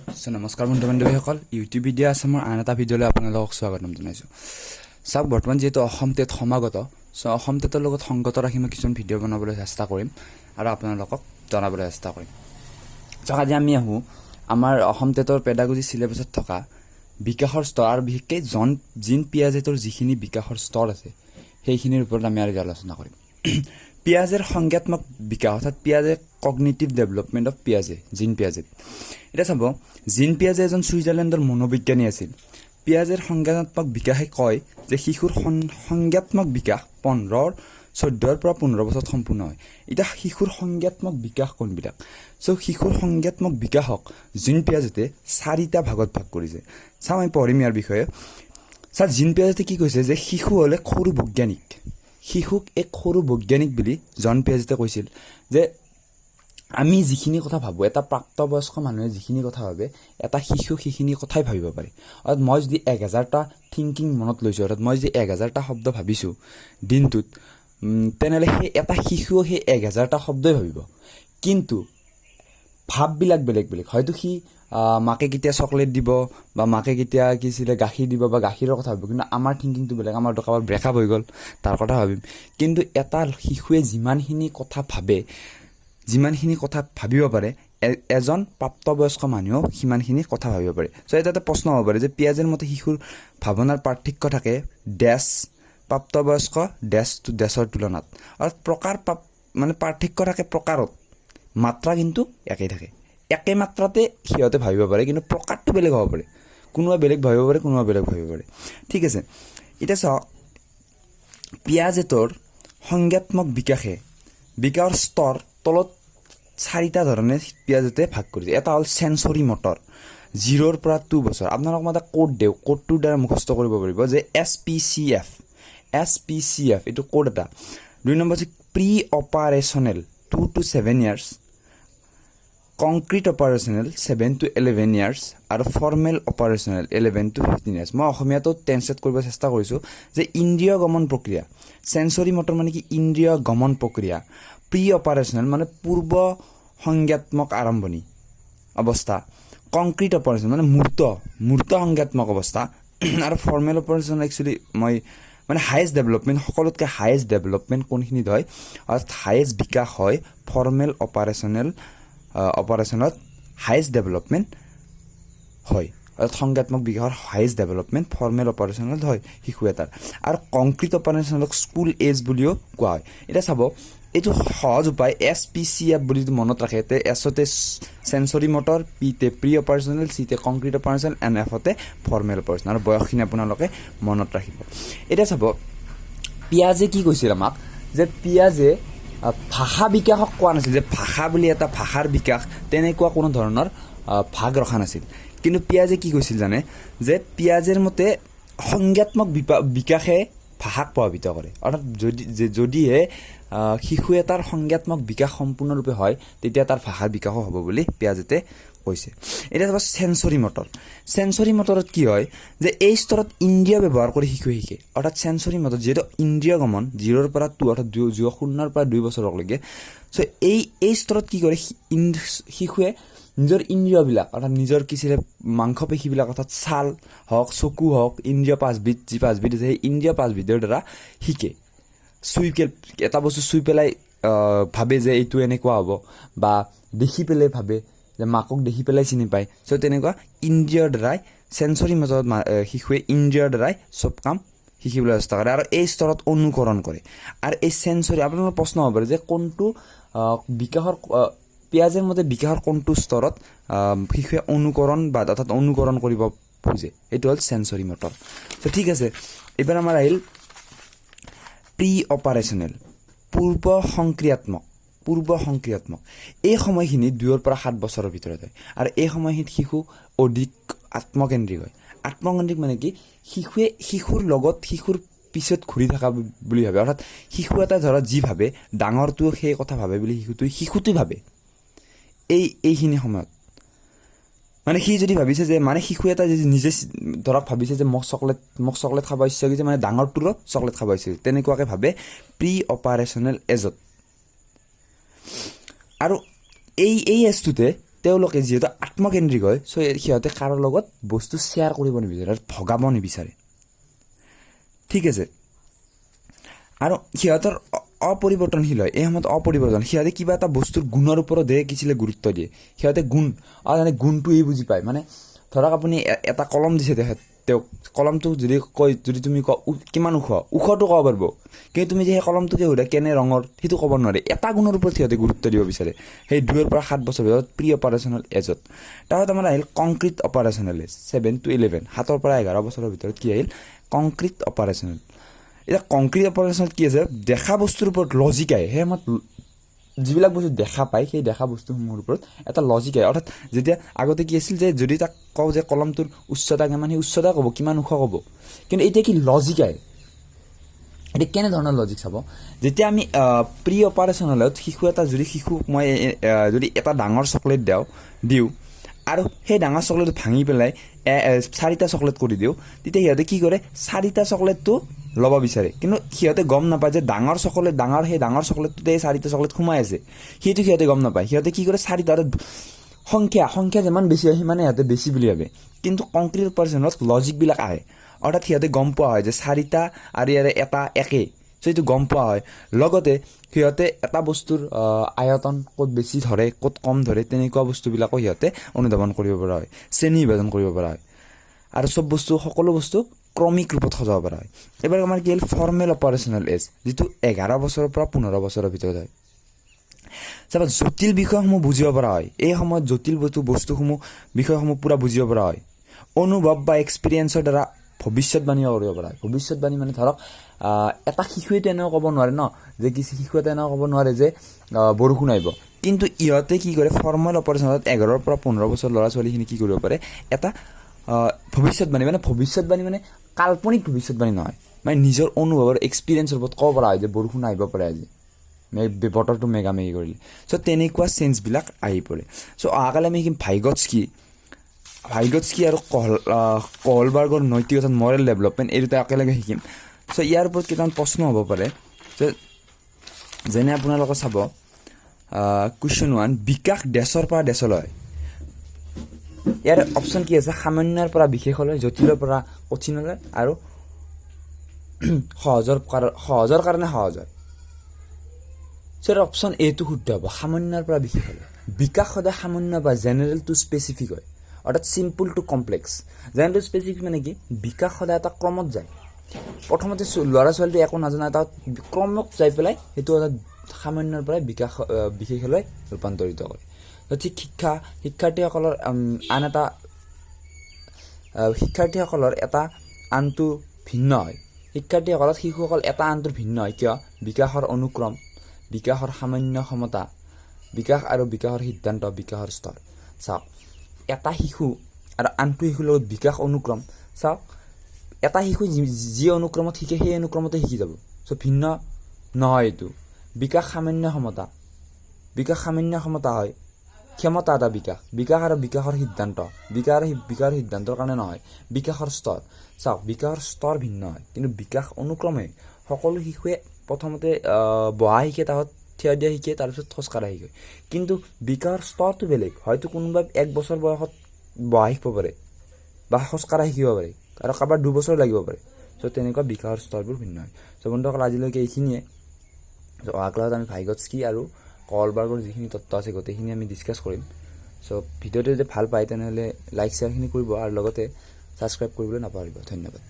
চ' নমস্কাৰ বন্ধু বান্ধৱীসকল, YouTube video' আছামৰ আন এটা ভিডিঅ'লৈ আপোনালোকক স্বাগতম জনাইছোঁ। চাওক, বৰ্তমান যিহেতু অসম টেট সমাগত, চ' অসম টেটৰ লগত সংগত ৰাখি মই কিছুমান ভিডিঅ' বনাবলৈ চেষ্টা কৰিম আৰু আপোনালোকক জনাবলৈ চেষ্টা কৰিম। চাওক, আজি আমি আহোঁ আমাৰ অসম টেটৰ পেডাগজি চিলেবাছত থকা বিকাশৰ স্তৰ আৰু বিশেষকৈ জিন পিয়াজেটৰ যিখিনি বিকাশৰ স্তৰ আছে, সেইখিনিৰ ওপৰত আমি আজি আলোচনা কৰিম। পিয়াজেৰ সংজ্ঞাত্মক বিকাশ, অৰ্থাৎ পিয়াজে cognitive development of পিয়াজে, gene Piaget. এতিয়া চাব, জিন পিয়াজে এজন ছুইজাৰলেণ্ডৰ মনোবিজ্ঞানী আছিল। পিয়াজেৰ সংজ্ঞাত্মক বিকাশে কয় যে শিশুৰ সংজ্ঞাত্মক বিকাশ 14ৰ পৰা 15 বছৰত সম্পূৰ্ণ হয়। এতিয়া শিশুৰ সংজ্ঞাত্মক বিকাশ কোনবিলাক? চ' শিশুৰ সংজ্ঞাত্মক বিকাশক জিন পিয়াজেটে চাৰিটা ভাগত ভাগ কৰিছে। চাওঁ, আমি পঢ়িম ইয়াৰ বিষয়ে। ছাৰ, জিন পিয়াজেটে কি কৈছে যে শিশু হ'ল এক সৰু বৈজ্ঞানিক। শিশুক এক সৰু বৈজ্ঞানিক বুলি জন পিয়াজেটে কৈছিল যে আমি যিখিনি কথা ভাবোঁ, এটা প্ৰাপ্তবয়স্ক মানুহে যিখিনি কথা ভাবে, এটা শিশু সেইখিনি কথাই ভাবিব পাৰে। অৰ্থাৎ মই যদি 1000টা থিংকিং মনত লৈছোঁ, অৰ্থাৎ মই যদি 1000টা শব্দ ভাবিছোঁ দিনটোত, তেনেহ'লে সেই এটা শিশুও সেই 1000টা শব্দই ভাবিব। কিন্তু ভাৱবিলাক বেলেগ বেলেগ। হয়তো সি মাকে কেতিয়া চকলেট দিব বা মাকে কেতিয়া কি আছিলে গাখীৰ দিব বা গাখীৰৰ কথা ভাবিব। কিন্তু আমাৰ থিংকিংটো বেলেগ। আমাৰতো কাৰোবাৰ ব্ৰেকআপ হৈ গ'ল, তাৰ কথা ভাবিম। কিন্তু এটা শিশুৱে যিমানখিনি কথা ভাবে, যিমানখিনি কথা ভাবিব পাৰে, এজন প্ৰাপ্তবয়স্ক মানুহেও সিমানখিনি কথা ভাবিব পাৰে। চ' এটা প্ৰশ্ন হ'ব পাৰে যে পিয়াজেৰ মতে শিশুৰ ভাৱনাৰ পাৰ্থক্য থাকে ডেছ প্ৰাপ্তবয়স্ক ডেছ ডেছৰ তুলনাত। অৰ্থাৎ প্ৰকাৰ মানে পাৰ্থক্য থাকে প্ৰকাৰত, মাত্ৰা কিন্তু একেই থাকে। একে মাত্ৰাতে সিহঁতে ভাবিব পাৰে, কিন্তু প্ৰকাৰটো বেলেগ হ'ব পাৰে। কোনোবা বেলেগ ভাবিব পাৰে, কোনোবা বেলেগ ভাবিব পাৰে। ঠিক আছে। এতিয়া চাওক, পিয়াজেটৰ সংজ্ঞাত্মক বিকাশে বিকাশৰ স্তৰ তলত চাৰিটা ধৰণে পিয়াজেটে ভাগ কৰিছে। এটা হ'ল চেঞ্চৰি মটৰ, 0ৰ পৰা 2 বছৰ। আপোনালোক মই এটা কোড দিওঁ, কোডটোৰ দ্বাৰা মুখস্থ কৰিব পাৰিব যে SPCF, SPCF, এইটো কোড এটা। 2 নম্বৰ হৈছে pre operational, 2 to 7 years, concrete operational, 7 to 11 years আৰু formal operational, 11 to 15 years। মই অসমীয়াটো ট্ৰেঞ্চলেট কৰিব চেষ্টা কৰিছোঁ যে ইন্দ্ৰিয় গমন প্ৰক্ৰিয়া, চেঞ্চৰি মটৰ মানে কি? ইন্দ্ৰিয় গমন প্ৰক্ৰিয়া। প্ৰি অপাৰেশ্যনেল মানে পূৰ্ব সংজ্ঞাত্মক আৰম্ভণি অৱস্থা। কংক্ৰিট অপাৰেশ্যন মানে মূৰ্ত সংজ্ঞাত্মক অৱস্থা আৰু ফৰ্মেল অপাৰেশ্যন। একচুৱেলি মই মানে হায়েষ্ট ডেভেলপমেণ্ট, সকলোতকৈ হায়েষ্ট ডেভেলপমেণ্ট কোনখিনিত হয়? অৰ্থাৎ হায়েষ্ট বিকাশ হয় ফৰ্মেল অপাৰেশ্যনত হায়েষ্ট ডেভেলপমেণ্ট হয়। অৰ্থাৎ সংজ্ঞাত্মক বিকাশৰ হায়েষ্ট ডেভেলপমেণ্ট ফৰ্মেল অপাৰেশ্যনত হয় শিশু এটাৰ। আৰু কংক্ৰিট অপাৰেশ্যনক স্কুল এজ বুলিও কোৱা হয়। এতিয়া চাব, এইটো সহজ উপায়। এছপিচি এফ বুলি যদি মনত ৰাখে, তে এছতে চেঞ্চৰি মটৰ, পিতে প্ৰি অপাৰেশ্যনেল, চিতে কংক্ৰিট অপাৰেশ্যনেল এণ্ড এফতে ফৰ্মেল অপাৰেশ্যন। আৰু বয়সখিনি আপোনালোকে মনত ৰাখিব। এতিয়া চাব, পিয়াজে কি কৈছিল আমাক যে পিয়াজে ভাষা বিকাশক কোৱা নাছিল যে ভাষা বুলি এটা ভাষাৰ বিকাশ, তেনেকুৱা কোনো ধৰণৰ ভাগ ৰখা নাছিল। কিন্তু পিয়াজে কি কৈছিল জানে যে পিয়াজেৰ মতে সংজ্ঞাত্মক বিকাশে ভাষাক প্ৰভাৱিত কৰে। অৰ্থাৎ যদিহে শিশু এটাৰ সংজ্ঞাত্মক বিকাশ সম্পূৰ্ণৰূপে হয়, তেতিয়া তাৰ ভাষাৰ বিকাশো হ'ব বুলি পিয়াজেতে কৈছে। এতিয়া চাব, চেঞ্চৰি মটৰ। চেঞ্চৰি মটৰত কি হয় যে এই স্তৰত ইন্দ্ৰিয় ব্যৱহাৰ কৰি শিশুৱে শিকে। অৰ্থাৎ চেঞ্চৰি মটৰ যিহেতু ইন্দ্ৰিয় গমন, 0ৰ পৰা 2, অৰ্থাৎ 0ৰ পৰা 2 বছৰলৈকে। চ' এই স্তৰত কি কৰে? শিশুৱে নিজৰ ইন্দ্ৰিয়বিলাক, অৰ্থাৎ নিজৰ কি আছিলে মাংসপেশীবিলাক, অৰ্থাৎ ছাল হওক, চকু হওক, ইন্দ্ৰিয় পাঁচবিধ, যি পাঁচবিধ আছে, সেই ইন্দ্ৰিয় পাঁচবিধৰ দ্বাৰা শিকে। চুই এটা বস্তু চুই পেলাই ভাবে যে এইটো এনেকুৱা হ'ব বা দেখি পেলাই ভাবে যে মাকক দেখি পেলাই চিনি পায়। চ' তেনেকুৱা ইন্দ্ৰিয়ৰ দ্বাৰাই চেঞ্চৰি মাজত শিশুৱে ইন্দ্ৰিয়ৰ দ্বাৰাই চব কাম শিকিবলৈ চেষ্টা কৰে আৰু এই স্তৰত অনুকৰণ কৰে। আৰু এই চেঞ্চৰি, আপোনালোকৰ প্ৰশ্ন হ'ব পাৰে যে কোনটো বিকাশৰ, পিয়াজেৰ মতে বিকাশৰ কোনটো স্তৰত শিশুৱে অনুকৰণ বা অৰ্থাৎ অনুকৰণ কৰিব খোজে? এইটো হ'ল চেঞ্চৰি মটৰ। চ' ঠিক আছে, এইবাৰ আমাৰ আহিল প্ৰি অপাৰেশ্যনেল, পূৰ্ব সংক্ৰিয়াত্মক। পূৰ্ব সংক্ৰিয়াত্মক এই সময়খিনি 2ৰ পৰা 7 বছৰৰ ভিতৰত হয় আৰু এই সময়খিনিত শিশু অধিক আত্মকেন্দ্ৰিক হয়। আত্মকেন্দ্ৰিক মানে কি? শিশুৱে শিশুৰ লগত শিশুৰ পিছত ঘূৰি থকা বুলি ভাবে। অৰ্থাৎ শিশু এটা ধৰক যি ভাবে, ডাঙৰটোৱেও সেই কথা ভাবে বুলি শিশুটোৱে ভাবে। এইখিনি সময়ত মানে সি যদি ভাবিছে যে, মানে শিশু এটা যদি নিজে ধৰক ভাবিছে যে মোক চকলেট খাব ইচ্ছা কৰিছে, মানে ডাঙৰটোৰো চকলেট খাব ইচ্ছা কৰিছে, তেনেকুৱাকৈ ভাবে প্ৰি অপাৰেশ্যনেল এজত। আৰু এই এজটোতে তেওঁলোকে যিহেতু আত্মকেন্দ্ৰিক হয়, চ' সিহঁতে কাৰো লগত বস্তু শ্বেয়াৰ কৰিব নিবিচাৰে, ভগাব নিবিচাৰে, ঠিক আছে? আৰু সিহঁতৰ অপৰিৱৰ্তনশীল হয়। এই সময়ত অপৰিৱৰ্তন। সিহঁতে কিবা এটা বস্তুৰ গুণৰ ওপৰতহে কিছিলে গুৰুত্ব দিয়ে। সিহঁতে গুণ আৰু মানে গুণটোৱেই বুজি পায়। মানে ধৰক আপুনি এটা কলম দিছে তেখেত তেওঁক, কলমটো যদি কয়, যদি তুমি কোৱা কিমান ওখ, ওখটো ক'ব পাৰিব। কিন্তু তুমি যে সেই কলমটোকে সোধা কেনে ৰঙৰ, সেইটো ক'ব নোৱাৰে। এটা গুণৰ ওপৰত সিহঁতে গুৰুত্ব দিব বিচাৰে সেই 2ৰ পৰা 7 বছৰ ভিতৰত, প্ৰি অপাৰেশ্যনেল এজত। তাৰপিছত আমাৰ আহিল concrete operational age, 7 to 11। 7ৰ পৰা 11 বছৰৰ ভিতৰত কি আহিল? Concrete operational. এতিয়া কংক্ৰিট অপাৰেশ্যনত কি আছে? দেখা বস্তুৰ ওপৰত লজিক আহে। সেই সময়ত যিবিলাক বস্তু দেখা পায়, সেই দেখা বস্তুসমূহৰ ওপৰত এটা লজিক আহে। অৰ্থাৎ যেতিয়া আগতে কি আছিল যে যদি তাক কওঁ যে কলমটোৰ উচ্চতা কিমান, সেই উচ্চতা ক'ব, কিমান ওখ ক'ব। কিন্তু এতিয়া কি লজিক আহে। এতিয়া কেনেধৰণৰ লজিক চাব, যেতিয়া আমি প্ৰি অপাৰেশ্যনেলত শিশু এটা যদি শিশুক মই যদি এটা ডাঙৰ চকলেট দিওঁ আৰু সেই ডাঙৰ চকলেটটো ভাঙি পেলাই এ, এ, চাৰিটা চকলেট কৰি দিওঁ, তেতিয়া সিহঁতে কি কৰে? চাৰিটা চকলেটটো ল'ব বিচাৰে। কিন্তু সিহঁতে গম নাপায় যে ডাঙৰ চকলেট ডাঙৰ সেই ডাঙৰ চকলেটটোতে এই চাৰিটা চকলেট সোমাই আছে। সেইটো সিহঁতে গম নাপায়। সিহঁতে কি কৰে? চাৰিটা সংখ্যা সংখ্যা যিমান বেছি হয়, সিমানে সিহঁতে বেছি বুলি ভাবে। কিন্তু কংক্ৰিট অপাৰেশ্যনত লজিকবিলাক আহে। অৰ্থাৎ সিহঁতে গম পোৱা হয় যে চাৰিটা আৰু ইয়াৰে এটা একেই। চ' এইটো গম পোৱা হয়। লগতে সিহঁতে এটা বস্তুৰ আয়তন ক'ত বেছি ধৰে, ক'ত কম ধৰে, তেনেকুৱা বস্তুবিলাকো সিহঁতে অনুধাৱন কৰিব পৰা হয়, শ্ৰেণী বিভাজন কৰিব পৰা হয় আৰু চব বস্তু, সকলো বস্তু ক্ৰমিক ৰূপত সজাব পৰা হয়। এইবাৰ আমাৰ কি হ'ল? ফৰ্মেল অপাৰেশ্যনেল এজ, যিটো 11 বছৰৰ পৰা 15 বছৰৰ ভিতৰত হয়। চাবা, জটিল বিষয়সমূহ বুজিব পৰা হয়। এই সময়ত জটিল বস্তুসমূহ, বিষয়সমূহ পূৰা বুজিব পৰা হয়। অনুভৱ বা এক্সপিৰিয়েঞ্চৰ দ্বাৰা ভৱিষ্যতবাণীও কৰিব পৰা হয়। ভৱিষ্যতবাণী মানে ধৰক এটা শিশুৱেতো এনেও ক'ব নোৱাৰে ন যে কি, শিশু এটা এনেও ক'ব নোৱাৰে যে বৰষুণ আহিব। কিন্তু ইহঁতে কি কৰে? ফৰ্মেল অপাৰেশ্যনত 11ৰ পৰা 15 বছৰ ল'ৰা ছোৱালীখিনি কি কৰিব পাৰে? এটা ভৱিষ্যতবাণী, মানে ভৱিষ্যতবাণী মানে কাল্পনিক ভৱিষ্যতবাণী নহয়, মানে নিজৰ অনুভৱৰ এক্সপিৰিয়েঞ্চৰ ওপৰত ক'ব পৰা হয় যে বৰষুণ আহিব পাৰে আজি, বতৰটো মেঘামেঘি কৰিলে। চ' তেনেকুৱা চেঞ্চবিলাক আহি পৰে। চ' অহাকালি আমি শিকিম ভাইগটস্কি। ভাইগটস্কি আৰু কহলবাৰ্গৰ নৈতিক অৰ্থাৎ মৰেল ডেভেলপমেণ্ট, এই দুটা একেলগে শিকিম। চ' ইয়াৰ ওপৰত কেইটামান প্ৰশ্ন হ'ব পাৰে যে, যেনে আপোনালোকে চাব, কুৱেশ্যন 1, বিকাশ ডেছৰ পৰা ডেছলৈ হয়। ইয়াৰ অপশ্যন কি আছে? সামান্যৰ পৰা বিশেষলৈ, জটিলৰ পৰা কঠিনলৈ আৰু সহজৰ কাৰণে সহজ হয়। চ' অপশ্যন এটো শুদ্ধ হ'ব, সামান্যৰ পৰা বিশেষলৈ। বিকাশ সদায় সামান্য বা জেনেৰেল টু স্পেচিফিক হয়, অৰ্থাৎ simple to complex. General to specific মানে কি? বিকাশ সদায় এটা ক্ৰমত যায়। প্ৰথমতে ল'ৰা ছোৱালীটো একো নাজানা, এটা ক্ৰমত যাই পেলাই সেইটো এটা সামান্যৰ পৰাই বিশেষলৈ ৰূপান্তৰিত কৰে। তো ঠিক শিক্ষা শিক্ষাৰ্থীসকলৰ আন এটা শিক্ষাৰ্থীসকলৰ এটা আনটো ভিন্ন হয়। শিক্ষাৰ্থীসকলত শিশুসকল এটা আনটোৰ ভিন্ন হয় কিয়? বিকাশৰ অনুক্ৰম, বিকাশৰ সামান্য ক্ষমতা, বিকাশ আৰু বিকাশৰ সিদ্ধান্ত, বিকাশৰ স্তৰ। চাওক, এটা শিশু আৰু আনটো শিশুৰ লগত বিকাশ অনুক্ৰম চাওক, এটা শিশু যি অনুক্ৰমত শিকে, সেই অনুক্ৰমতে শিকি যাব। চ' ভিন্ন নহয় এইটো। বিকাশ সামান্য ক্ষমতা, বিকাশ সামান্য ক্ষমতা হয়, ক্ষমতা এটা বিকাশ। বিকাশ আৰু বিকাশৰ সিদ্ধান্ত, বিকাশ আৰু বিকাশৰ সিদ্ধান্তৰ কাৰণে নহয়। বিকাশৰ স্তৰ চাওক, বিকাশৰ স্তৰ ভিন্ন হয়, কিন্তু বিকাশ অনুক্ৰমে সকলো শিশুৱে প্ৰথমতে বহা শিকে, তাহাঁত থিয় দিয়া শিকে, তাৰপিছত খোজকঢ়া শিকে। কিন্তু বিকাশৰ স্তৰটো বেলেগ। হয়তো কোনোবাই 1 বছৰ বয়সত বহা শিকিব পাৰে বা খোজকঢ়া শিকিব পাৰে আৰু কাৰোবাৰ 2 বছৰ লাগিব পাৰে। চ' তেনেকুৱা বিকাশৰ স্তৰবোৰ ভিন্ন হয়। চ' বন্ধুসকল, আজিলৈকে এইখিনিয়ে। চ' অহা ক্লাছত আমি ভাইগটস্কি আৰু কলবাৰ্গৰ যিখিনি তত্ত্ব আছে, গোটেইখিনি আমি ডিছকাছ কৰিম। চ' ভিডিঅ'টো যদি ভাল পায়, তেনেহ'লে লাইক, শ্বেয়াৰখিনি কৰিব আৰু লগতে ছাবস্ক্ৰাইব কৰিবলৈ নাপাহৰিব। ধন্যবাদ।